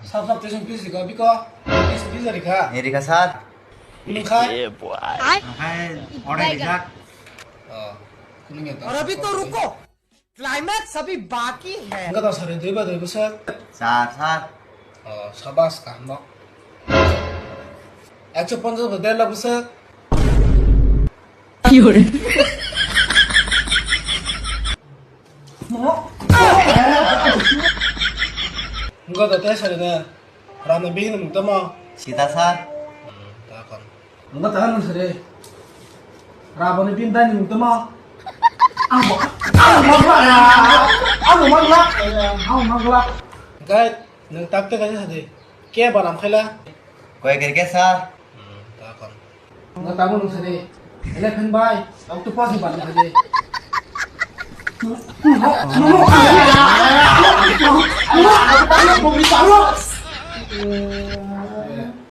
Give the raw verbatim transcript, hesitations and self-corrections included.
Sab sab tesong pis rika biko. Pis pis rika. Ni rika sir. Ini khai. Hai, order rika. Oh, kuning ya. Aur abhi to ruko. Climax abhi baki hai. Enggak tahu sir, dua ribu, dua ribu sir. Sir, sir. Oh, sabas kahmo. Ekso ponchas ba der lakh sir. Ki hore? Enggak tahu tes ada na. Rana bihin mung tamo. Sita sir. Hmm, takon. Enggak tahan sir. Rabani bin tani mung tamo. Amo, amo magla. Amo magla. Amo magla. Guys, nang tak tak aja sade. Ke baram khaila? Koi kar ke sir? Hmm, takon. Enggak tamu nung sade. Ele khan bai. Aku tu pas ban sade.